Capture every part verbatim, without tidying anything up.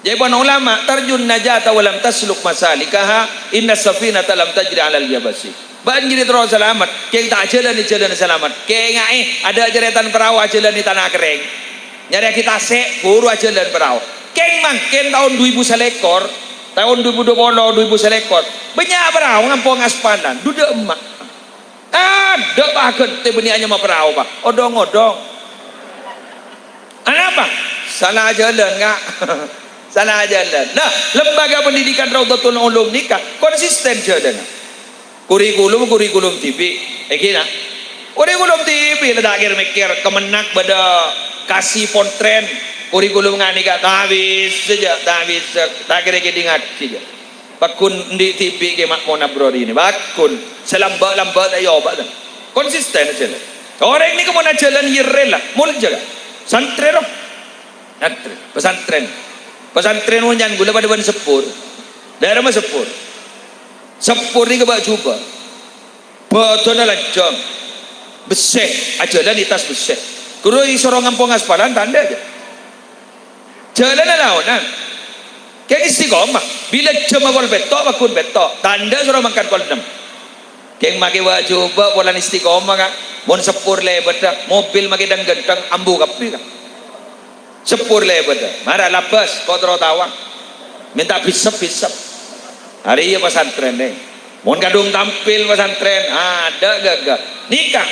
Ca'èpon ulama, "Tarjun najata wa lam tasluk masalikaha, inna safinata lam tajri 'alal yabasi." Bâ'na jârèya terro salamet, kèng ta' ajhâlân è jhâlân salamet. Kènga'è, adâ' carètan parao ajhâlân è tana kerrèng. Nyarèyaghi tasè', buru ajhâlân parao. Kèng mangkèn taon du èbu salèkor, taon du èbu dua puluh, du èbu salèkor, bânnya' parao ngampong aspalan, dudâ' emma'. Adâ', Pa', ghântè bânnè anyama parao, Pa'. Odhong-odhong. Anapa? Sala jhâlân, Ka'. Sala jhâlân. Nah, Lembaga Pendidikan Raudhatul Ulum nèka konsisten jhâlânna. Kurikulum, kurikulum dhibi'. Èngghi, na'? Kurikulum dhibi' la ta' kèr-mèkkèr, Kemenag bâdâ kasi pontren. Kurikulum nganèka ta' bisa jâ, ta' bisa, ta' kèr-kèdingngaghi jâ. Pagghun andi' dhibi' kè ma' mon abrorina. Pagghun. Sè lambâ'-lambâ' ta' èobâ, ta'. Konsisten ajhâlân. Orèng nèka mon ajhâlân iyâ rèla, molja, Ka'. Santrè, ro. Santrè. Pesantren. Pesantren mon can ghulâ padâ bân seppor. Dâ'remma seppor? Seppor nèka bâ' jhubâ'. Bâdâna lanjhâng. Bessè. Ajhâlân è attas bessè. Ghuru èsoro ngampong aspalan, tandhâ jâ. Jhâlânna laonan. Kèng istiqomah. Bilâ jhâmma pokol pètto', pagghun pètto'. Tandhâ soro mangkat pokol ennem. Kèng makè bâ' jhubâ' polana istiqomah, Ka'. Mon seppor lèbâdhâ, mobil makè dhâng-ghânthâng, ambu kabbhi, Ka'. Seppor lèbâdhâ. Mara labâs, ko' terro tawa. Mènta bisep-bisep. Arèya pesantren, nè. Mon kadhung tampil pesantren, adâ' ghâghâ. Nèka.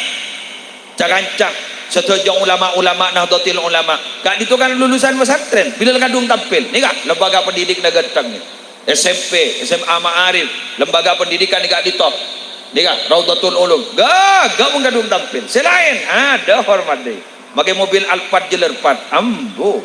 Ca-kanca, sadhâjâ ulama-ulama Nahdlatul Ulama, ka'dinto kan lulusan pesantren, bilâ kadhung tampil, nèka, lembaga pendidikna ghântheng, S M P, S M A Ma'arif, lembaga pendidikan nèka ka'dinto, nèka, Raudhatul Ulum, ghâghâ mon kadhung tampil, sè laèn, adâ' hormat, dhi. Makè mobil Alphard, jeller Alphard, ambu.